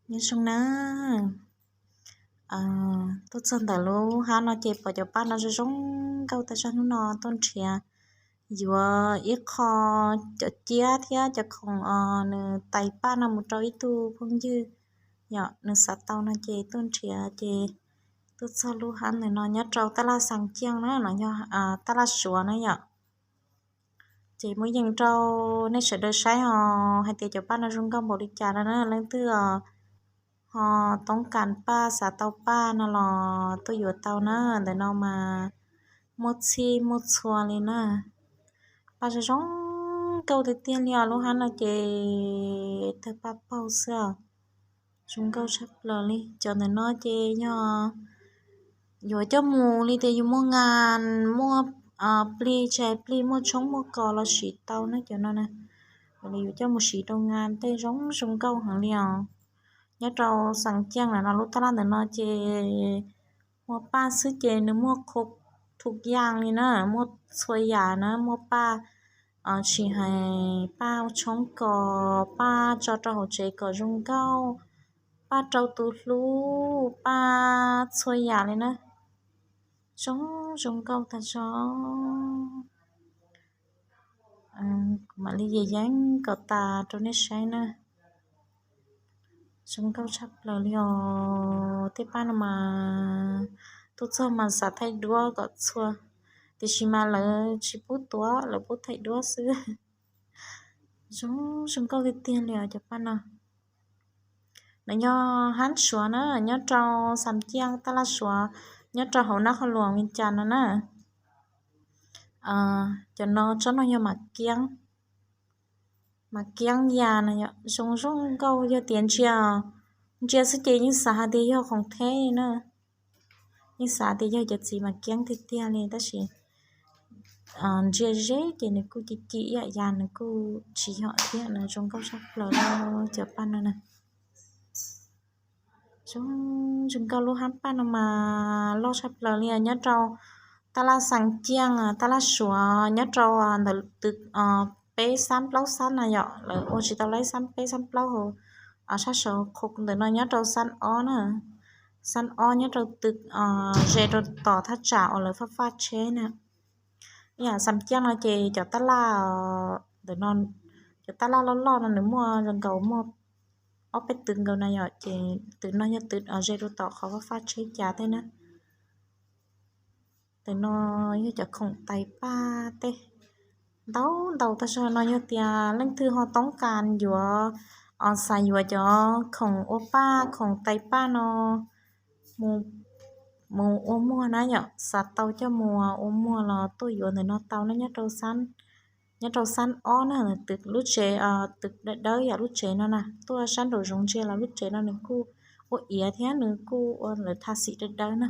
Nyob zoo na, tuaj txog ntawm lub hab no ces pom cov paj no zoo zoo nkauj tag zog. Hnub no tuaj nrhiav yuav ib qho cov ciab thiab cov khoom nws tais paj no mus rau ib tug phooj ywg yom, nws xav tau no ces tuaj nrhiav ces tuaj txog lub hab ntawm no nyob rau tab laj Xas Ciaj na, no yog tab laj Suav na yom. Ces muab yees rau nej sawv daws saib os hais tias cov paj no zoo nkauj npaum li cas no na. Leej twg ho toob kas paj xav tau paj no los tuaj yuav tau na. Ntawm no mas muaj txhij muaj txhua li na. Paj zoo zoo nkauj tiag tiag li os. Lub hab no ces tawg paj paug xwb os. Zoo nkauj tshaj plaws li. Cov ntawm no ces yog yuav coj mus li tias yus muaj ngas, muaj plig, tsis hais plig, muaj tshoob muaj kos los siv tau na cov no na. Yuav coj mus siv rau ngas tej zoo zoo nkauj heev li os. Nyob rau Xas Ciaj lawm no lub tab laj ntawm no ces muaj paj xwb ces nws muaj qhua thum yaas li na, muaj txhua yam na, muaj paj tsis hais paj tshoob kos, paj tso rau hauv tsev kom zoo nkauj, paj rau tus hlub, paj txhua yam li na. Zoo zoo nkauj tag zog. Kuv mam li yees yees kom tas rau nej saib na. Zoo nkauj tshaj plaws li os. Tej paj no mas tuaj txog mas xav thaij duab kom txhua, tiam sis mas lawv tsis pub tuav, lawv pub thaij duab xwb. Zoo zoo nkauj tiag tiag li os cov paj no. Nws yog hab Suav na, nyob rau Xas Ciaj tab laj Suav, nyob rau hauv Nab Qhov Luam Vias Cas no na. Cov no tsob no yog mam kiab, mam kiab yas no, zoo zoo nkauj. Yog tias ntsia, ntsia xwb ces yeej xav hais tias yog khoom theb li na, yeej xav tias yog cov txiv mam kiab tiag tiag li tab sis ntsia ze ces nws kuj ci ci ib yam yas, nws kuj tsis yog thiab. Nws zoo nkauj tshaj plaws li cov paj no na. Zoo zoo nkauj. Lub hab paj no mas loj tshaj plaws li os. Nyob rau tab laj Xas Ciaj, tab laj Suav, nyob rau ntawm tw peb xab plaub xab na yom, lawv ua tsis tau laib xab peb xab plaub hauv, sab saud qhov ntawm no nyob rau xab ob na, xab ob nyob rau tw ze rau tom thaj tsam uas lawv faj faj tsheb na. Yam Xas Ciaj no ces cov tab laj ntawm no, cov tab laj loj loj no nws muaj zoo nkaus muaj ob peb tw nkaus na yom, ces tw no yog tw ze rau tom qhov faj faj tsheb cas tej na. Ntawm no yog cov khoom tais paj tej ntau ntau tag zog no. Yog tias leej twg ho toob kas yuav, xav yuav cov khoom ua paj khoom tais paj no mus ua muag na yom, xav tau coj mus ua muag los tuaj yuav ntawm no tau na. Nyob rau xab ob na, tw lub tsev, tw dawb dawb yam lub tsev no na, tuaj sab nraum zoov ntsia los lub tsev no nws kuj ua iav thiab nws kuj ua lawv tha xim dawb dawb na.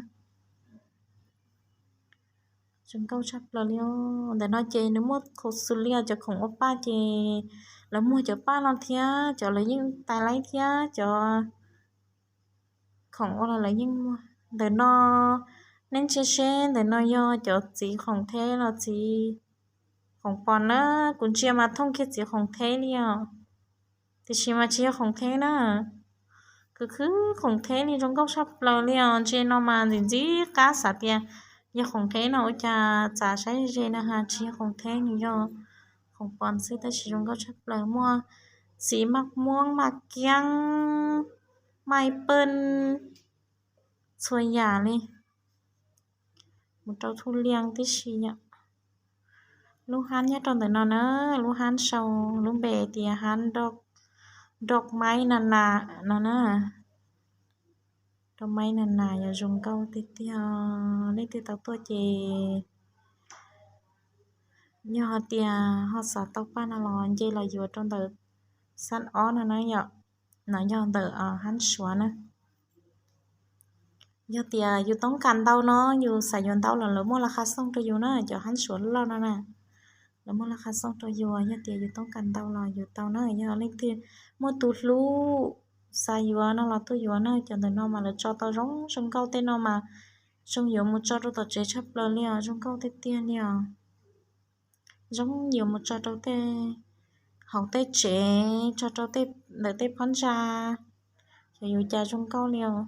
Zoo nkauj tshaj plaws li. Ntawm no ces nws muaj khaus xus li os, cov khoom ua paj ces lawv muag cov paj no thiab cov lawv yeej tais laib thiab cov khoom ua los lawv yeej muag. Ntawm no nej ntsia seb, ntawm no yog cov txiv khoom theb los txiv khoom pos na. Kuv ntsia mas thooj kiag txiv khoom theb li os, tiam sis mas tsis yog khoom theb na. Khwv khwv khoom theb li, zoo nkauj tshaj plaws li os. Ntsia no mas ntxim ntxim qab xav tias yog khoom theb no, ua cas txav saib ze no ha, tsis yog khoom theb, nws yog khoom pos xwb tab sis zoo nkauj tshaj plaws. Muaj txiv maj muab, maj kiab, maj pej, txhua yam li, mus rau thuj liaj tib si yom. Lub hab nyob rau ntawm no na, lub hab sau lub npe tias hab Nroj Maib Na Nas no na. Nroj Maib Na Nas yog zoo nkauj tiag tiag. Leej twg tau tuaj ces yog hais tias ho xav tau paj no los nce los yuav rau ntawm xab ob no na yom. No yog ntawm hab Suav na. Yog tias yus toob kas ntau no, yus xav yuav ntau los lawv muaj las khas xooj rau yus na, cov hab Suav loj no na. Lawv muaj las khas xooj rau yus, yog tias yus toob kas ntau los yuav tau na. Yog leej twg muaj tus hlub xav yuav no los tuaj yuav na. Cov ntawm no mas lawv tso tau zoo zoo nkauj, tej no mas zoo yuav mus tso rau tom tsev tshaj plaws li os, zoo nkauj tiag tiag li os. Zoo yuav mus tso rau tej hauv tej tsev, tso rau ntawm tej phab ntsa, Cov yuav cas zoo nkauj li os.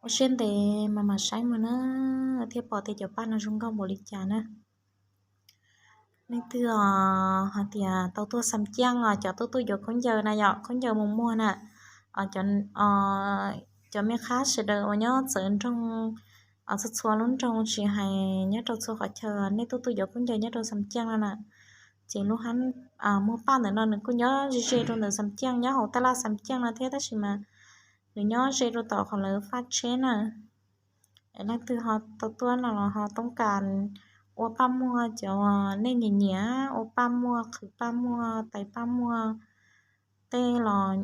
Ua siab ntev mas mam saib mus na, thiaj pom tias cov paj no zoo nkauj npaum li cas na. Leej twg hais tias tau tuaj xam ceej os, cov tuaj tuaj yuav khaub ncaws na yom, khaub ncaws mus muag na, cov me qhab sawv daws uas nyob txawv nroog, txhua txhua lub nroog tsis hais nyob rau txhua qhov chaw, nej tuaj tuaj yuav khaub ncaws nyob rau xam ceej no na, ces lub hab muag paj ntawm no nws kuj nyob ze ze rau ntawm xam ceej, nyob hauv taj laj xam ceej no thiab, tab sis mas nws nyob ze rau tom qhov lawv faj tsheb na. Leej twg ho tau tuaj no los ho toob kas ua paj muag, cov nej nyiam nyiam ua paj muag, qhwv paj muag, tais paj muag tej los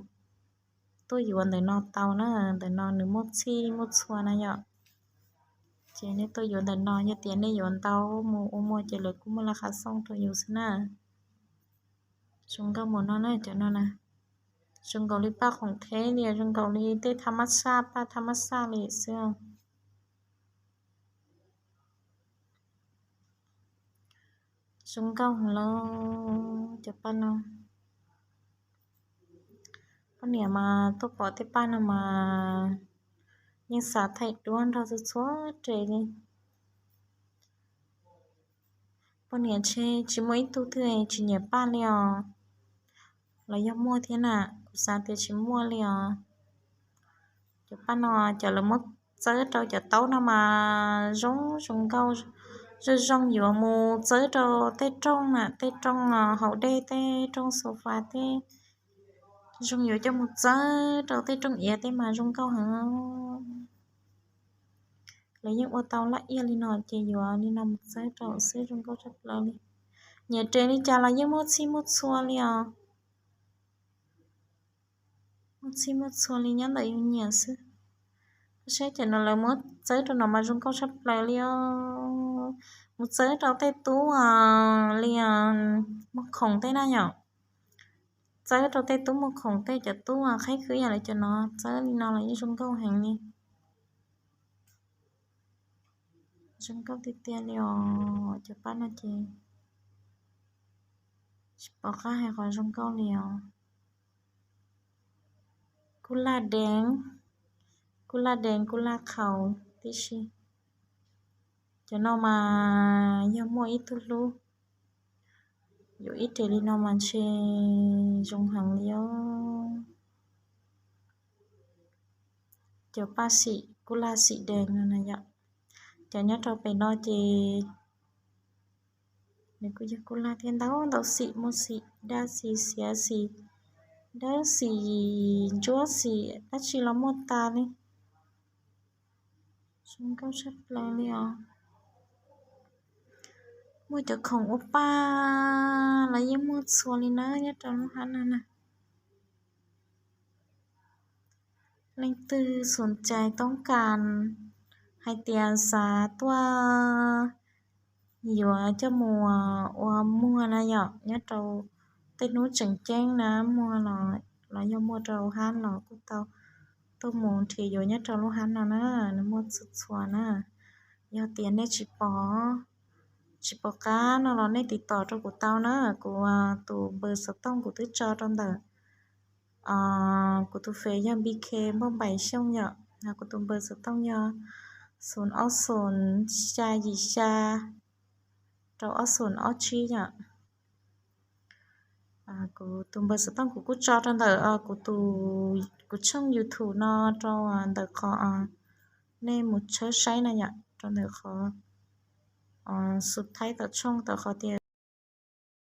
tuaj yuav ntawm no tau na. Ntawm no nws muaj txhij muaj txhua na yom. Ces nej tuaj yuav ntawm no, yog tias nej yuav ntau mus ua muag ces lawv kuj muaj laj kha xoo rau yus xwb na. Zoo nkauj mus no na, cov no na, zoo nkaus li paj khoom theb li, zoo nkaus li tej tha mab xaj, paj tha mab xaj li xwb. Zoo nkauj heev lauj cov paj no. Poj niam mas tuaj pom tej paj no mas yeej xav thaij duab nrog txhua txhua res li. Poj niam ntshe tsis muaj ib tug twg tsis nyiam paj li os. Los yog muaj thiab na, kuv xav tias tsis muaj li os. Cov paj no cov lawv muab txawb rau cov taub no mas zoo zoo nkauj, zoo zoo yuav mus txawb rau tej rooj na, tej rooj hauv dej, tej rooj sofa, tej zoo yuav coj mus txawb rau tej rooj iav tej mas zoo nkauj heev. Lawv yeej ua tau laj iaj li no ces yuav li no mus txawb rau xwb, zoo nkauj tshaj plaws li. Nyiam res li cas los yeej muaj txhij muaj txhua li os. Muaj txhij muaj txhua li nyob ntawm yus nyiam xwb. Saib cov no lawv muab txawb rau no mas zoo nkauj tshaj plaws li os. Mus txawb rau tej tub li muag khoom tej na yom. Txawb rau tej tub muag khoom tej, cov tub qhib khwb yam li cov no, txawb li no los yeej zoo nkauj heev li. Zoo nkauj tiag tiag li os, cov paj no ces tsis pom qab hais qhov zoo nkauj li os. Kuj laj deev, kuj laj deev kuj laj qhaus tib si. Cov no mas yog muaj ib tug hlub, yuav ib res li no mas ntshe zoo heev li os. Cov paj xim kuj laj xim deev no na yom. Cov nyob rau pem no ces nws kuj yog kuj laj thiab, ntau ntau xim, muaj xim daj xim xiav xim dawb xim ntsuab xim dab tsi los muaj tas li. Zoo nkauj tshaj plaws li os. Muaj cov khoom ua paj los yeej muaj txhua li na nyob rau lub hab no na. Leej twg xum cais toob kas hais tias xav tuaj yuav coj mus ua muag na yom, nyob rau tej hnub tseem ceeb na, muag los yog muag rau hab los kuj tau, tuaj mus nrhiav yuav nyob rau lub hab no na, nws muaj txhua txhua na. Yog tias nej tsis pom, tsis pom qab no los nej tiv tauj rau kuv tau na, kuv tus npawb xov tooj kuv twb tso rau ntawm kuv tus fes yog B K Npauj Npaim Xyooj yom, kuv tus npawb xov tooj yog xoom ob xoom xya yim xya rau ob xoom ob tsib yom. Kuv tus npawb xov tooj kuv kuj tso rau ntawm kuv tus, kuv tshooj YouTube no rau ntawm qhov nej mus tshawb saib na yom, rau ntawm qhov subscribe tom tshooj tom qhov tias